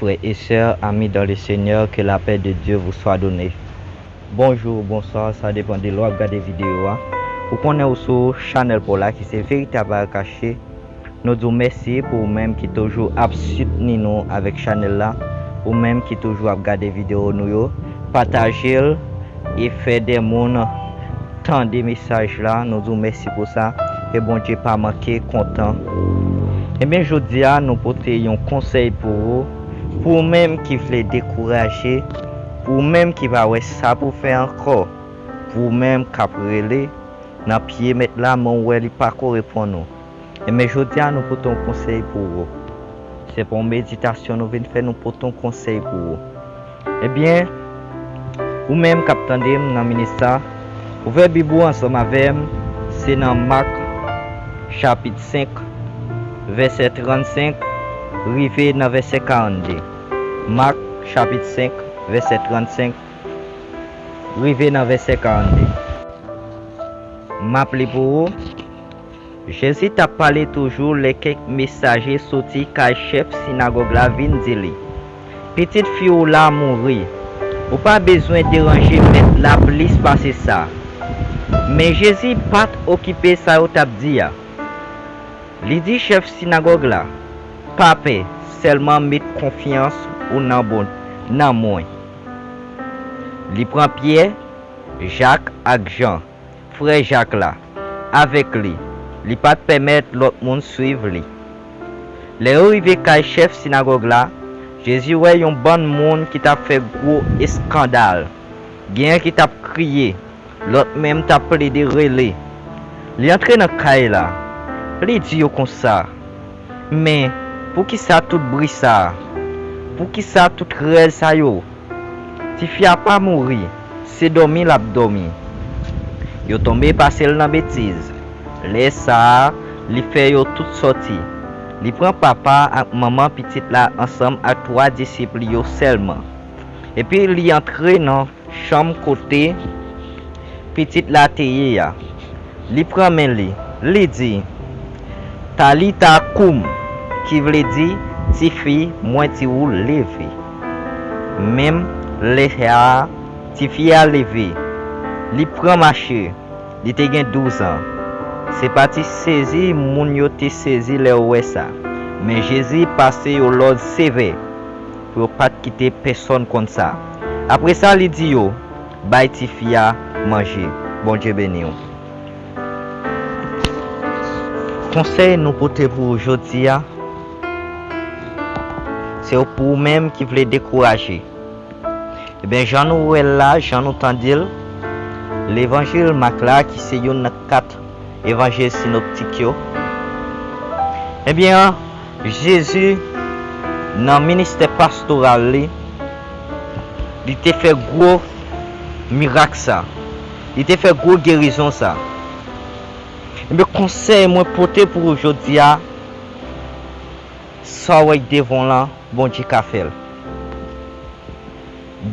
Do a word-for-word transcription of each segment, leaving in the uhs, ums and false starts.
Frères et sœurs, amis dans le Seigneur, que la paix de Dieu vous soit donnée. Bonjou, bonswa, sa depann de lè w ap gade videyo a. Ou konnen ou sou chanèl pa w la ki se Veritab Al Kache. Nou di w mèsi pou ou menm ki toujou ap soutni nou avèk chanèl la. Ou menm ki toujou ap gade videyo nou yo, pataje l e fè de moun tande mesaj la. Nou di w mèsi pou sa. E Bondye pa manke kontan. Ebyen, jodi a, nou pote yon konsèy pou ou. Pou ou menm ki vle dekouraje, pou ou menm ki pa wè sa pou fè ankò, pou ou menm k ap rele nan pye Mèt la, men w wè li pako reponn ou. Ebyen, jodi a, nou pote yon konsèy pou ou. Se pa yon meditasyon nou vin fè, nou pote yon konsèy pou ou. Ebyen, ou menm k ap tande m nan minit sa, ouvè Bib ou ansanm avè m, se nan Mak, chapit senk, vèsè trannsenk, rive nan vèsè karannde. Mak, chapit senk, vèsè trannsenk, rive nan vèsè karannde. M ap li pou ou. Jezi t ap pale toujou lè kèk mesaje soti kay chèf sinagòg la vin di li, "Pitit fi w la mouri. Ou pa bezwen deranje Mèt la plis pase sa." Men Jezi pa t okipe sa yo t ap di a. Li di chèf sinagòg la, "Pa pè, sèlman met konfyans ou nan bon, nan mwen." Li pran Pyè, Jak ak Jan, frè Jak la, avèk li. Li pa t pèmèt lòt moun swiv li. Lè yo rive kay chèf sinagòg la, Jezi wè yon bann moun ki t ap fè gwo eskandal. Genyen ki t ap kriye, lòt menm t ap plede rele. Li antre nan kay la. Li di yo konsa, "Men, poukisa tout bri sa a? Poukisa tout rèl sa yo? Tifi a pa mouri, se dòmi l ap dòmi." Yo tonbe pase l nan betiz. Lè sa a, li fè yo tout sòti. Li pran papa ak manman pitit la ansanm ak twa disip li yo sèlman. Epi li antre nan chanm kote pitit la te ye a. Li pran men li, li di, "Talita koum," ki vle di, "Tifi, mwen di ou leve." Menm lè a, tifi a leve. Li pran mache. Li te gen douz an. Se pa ti sezi moun yo te sezi lè yo wè sa. Men Jezi pase yo lòd sevè pou yo pa t kite pèsonn konn sa. Apre sa, li di yo, "Bay tifi a manje." Bondye beni w. Konsèy nou pote pou ou jodi a, se pou ou menm ki vle dekouraje. Ebyen, jan nou wè l la, jan nou tande l, levanjil Mak la, ki se youn nan kat evanjil sinoptik yo, ebyen, Jezi, nan ministè pastoral li, li te fè gwo mirak sa. Li te fè gwo gerizon sa. Ebyen, konsèy mwen pote pou ou jodi a, sa w wè k devan w lan, Bondye ka fè l.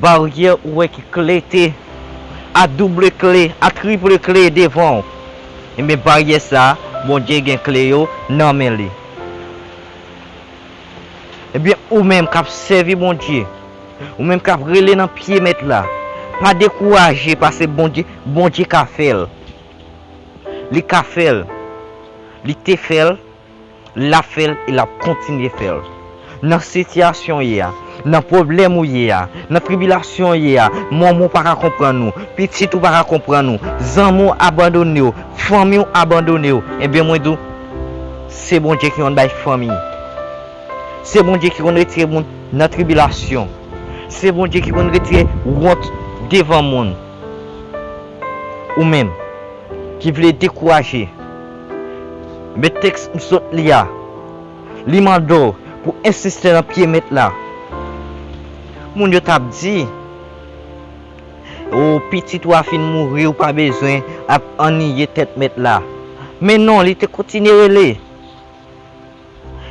Baryè ou wè ki klete, a double kle, a triple kle devan w. Ebyen, baryè sa, Bondye gen kle yo nan men li. Ebyen, ou menm k ap sèvi Bondye, ou menm k ap rele nan pye Mèt la, pa dekouraje, paske Bondye, Bondye ka fè l. Li ka fè l. Li te fè l. L ap fè l e l ap kontinye fè l. Nan sitiyasyon w ye a, nan pwoblèm ou ye a, nan tribilasyon w ye a, manman w pa ka konprann ou, pitit ou pa ka konprann ou, zanmi w abandone w, fanmi w abandone w, ebyen mwen di w, se Bondye ki konn bay fanmi. Se Bondye ki konn retire moun nan tribilasyon. Se Bondye ki konn retire wont devan moun. Ou menm ki vle dekouraje, men tèks m sot li a, li mande w pou w ensiste nan pye Mèt la. Moun yo t ap di, "O, pitit ou a fin mouri, ou pa bezwen ap anniye tèt Mèt la." Men non, li te kontinye rele.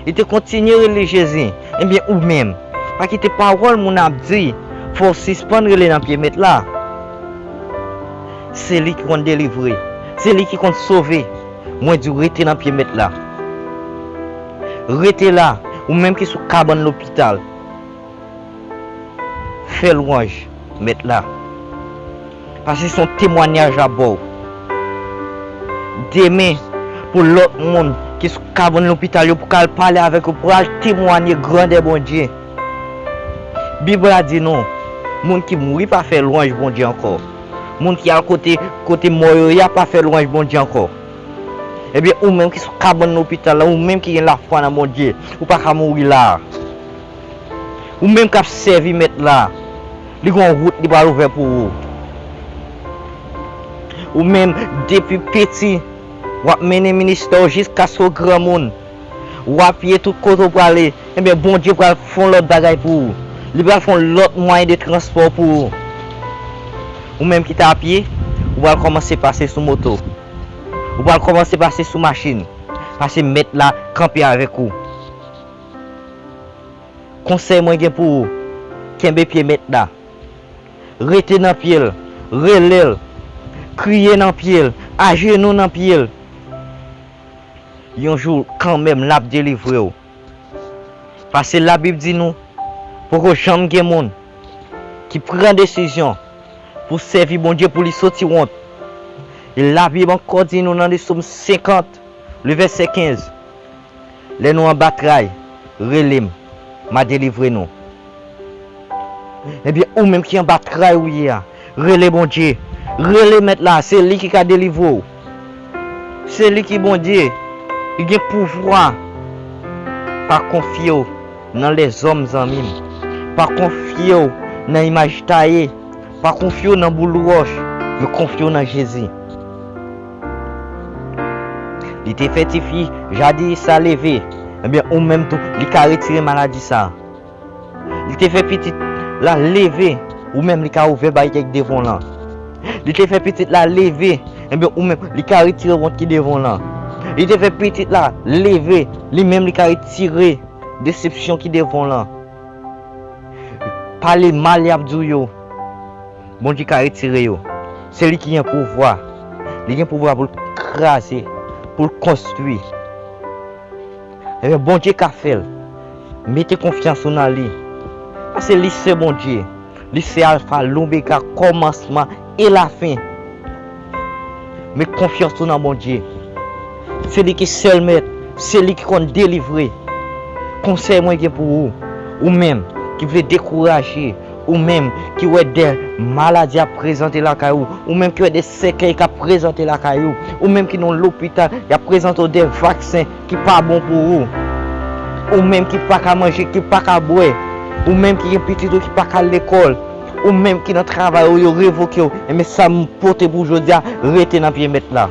Li te kontinye rele Jezi. Ebyen, ou menm, pa kite pawòl moun ap di fè w sispann rele nan pye Mèt la. Se li ki konn delivre. Se li ki konn sove. Mwen di w, rete nan pye Mèt la. Rete la, ou menm ki sou kabann lopital. Fè lwanj Mèt la. Paske se yon temwayaj l ap ba w. Demen, pou lòt moun ki sou kabann lopital yo, pou ka al pale avèk yo, pou al temwaye grandè Bondye. Bib la di nou, moun ki mouri pa fè lwanj Bondye ankò. Moun ki al kote, kote mò yo ye a pa fè lwanj Bondye ankò. Ebyen, ou menm ki sou kabann lopital la, ou menm ki gen lafwa nan Bondye, ou pa ka mouri la a. Ou menm k ap sèvi Mèt la, li gen yon wout li pral ouvè pou ou. Ou menm, depi piti, w ap mennen ministè w jiskaske w granmoun. W ap ye tout kote w prale, ebyen, Bondye pral fè yon lòt bagay pou ou. Li pral fè yon lòt mwayen de transpò pou ou. Ou menm ki te a pye, ou pral kòmanse pase sou moto. Ou pral kòmanse pase sou machin. Paske Mèt la kanpe avèk ou. Konsèy mwen gen pou ou, kenbe pye Mèt la. Rete nan pye l, rele l, kriye nan pye l, ajenou nan pye l. Yon jou, kanmenm, l ap delivre w. Paske Labib di nou, poko janm gen moun ki pran desizyon pou sèvi Bondye pou li soti wont. E Labib ankò di nou nan Sòm senkant, le vèsè kenz, lè nou anba tray, rele m, m a delivre nou. Ebyen, ou menm ki anba tray ou ye a, rele Bondye. Rele Mèt la, se li ki ka delivre w. Se li ki Bondye. Li gen pouvwa. Pa konfye w nan lèzòm, zanmi m. Pa konfye w nan imaj taye. Pa konfye w nan boul wòch. Men konfye w nan Jezi. Li te fè tifi jadi sa leve. Ebyen, ou menm tou, li ka retire maladi sa. Li te fè pitit la leve, ou menm li ka ouvè baryè ki devan w lan. Li te fè pitit la leve, ebyen ou menm li ka retire wont ki devan w lan. Li te fè pitit la leve, li menm li ka retire desepsyon ki devan w lan. Pale mal y ap di w yo, Bondye ka retire yo. Se li ki gen pouvwa. Li gen pouvwa pou l kraze, pou l konstwi. Ebyen, Bondye ka fè l. Mete konfyans ou nan li. Paske li se Bondye. Li se Alfa, Lomega, kòmansman e lafen. Met konfyans ou nan Bondye. Se li ki sèl mèt. Se li ki konn delivre. Konsèy mwen gen pou ou, ou menm ki vle dekouraje, ou menm ki wè de maladi ap prezante lakay ou, ou menm ki wè de sèkèy k ap prezante lakay ou, ou menm ki nan lopital, y ap prezante w de vaksen ki pa bon pou ou, ou menm ki pa ka manje, ki pa ka bwè, ou menm ki gen pitit ou ki pa ka al lekòl, ou menm ki nan travay ou yo revoke w, enben sa m pote pou w jodi a, rete nan pye Mèt la.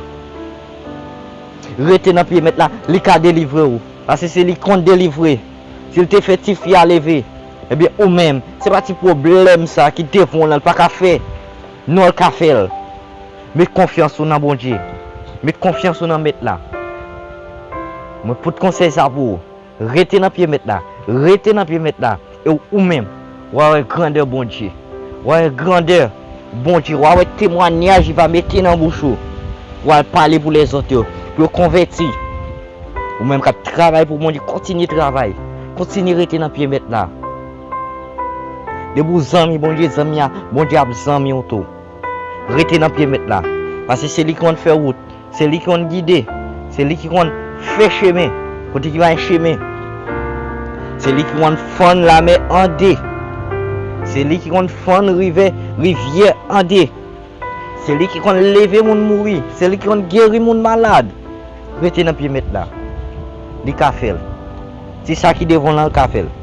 Rete nan pye Mèt la, li ka delivre w. Paske se li konn delivre. Si l te fè tifi a leve, ebyen ou menm, se pa ti pwoblèm sa ki devan w lan, l pa ka fè. Non, l ka fè l. Met konfyans ou nan Bondye. Met konfyans ou nan Mèt la. Mwen pot konsèy sa pou ou. Rete nan pye Mèt la. Rete nan pye Mèt la. E ou menm, w a wè grandè Bondye. W a wè grandè Bondye. W a wè temwayaj li va mete nan bouch ou. W a pale pou lèzòt yo, pou yo konvèti. Ou menm k ap travay pou Bondye, kontinye travay. Kontinye rete nan pye Mèt la. Depi w zanmi Bondye, zanmi a, Bondye ap zanmi w tou. Rete nan pye Mèt la. Paske se li ki konn fè wout. Se li ki konn gide. Se li ki konn fè chemen kote ki pa gen chemen. Se li ki konn fann lamè an de. Se li ki konn fann rive, rivyè an de. Se li ki konn leve moun mouri. Se li ki konn geri moun malad. Rete nan pye Mèt la. Li ka fè l. Se sa ki devan w lan, l ka fè l.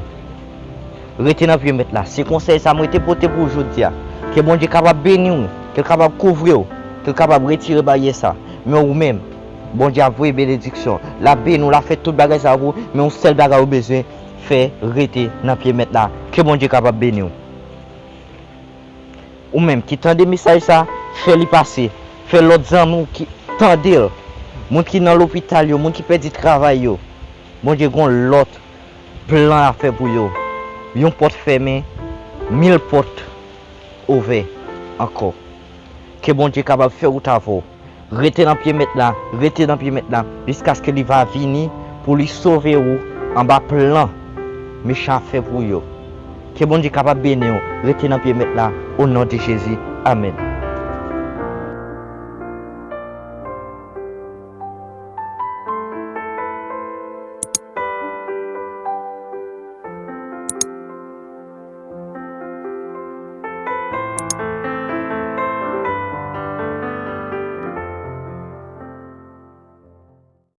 Rete nan pye Mèt la. Se konsèy sa mwen te pote pou w jodi a. Ke Bondye kapab beni w, ke l kapab kouvri w, ke l kapab retire baryè sa. Men ou menm, Bondye ap voye benediksyon. L ap beni w, l ap fè tout bagay sa pou ou, men yon sèl bagay ou bezwen fè, rete nan pye Mèt la. Ke Bondye kapab beni w. Ou menm ki tande mesaj sa, fè li pase. Fè lòt zanmi w ki tande l. Moun ki nan lopital yo, moun ki pèdi travay yo. Bondye gen yon lòt plan l ap fè pou yo. Yon pòt fèmen, mil pòt ouvè ankò. Ke Bondye kapab fè wout avè w. Rete nan pye Mèt la, rete nan pye Mèt la, jiskaske li va vini pou li sove ou anba plan mechan ap fè pou yo. Ke Bondye kapab beni w. Rete nan pye Mèt la, o non de Jezi. Amèn.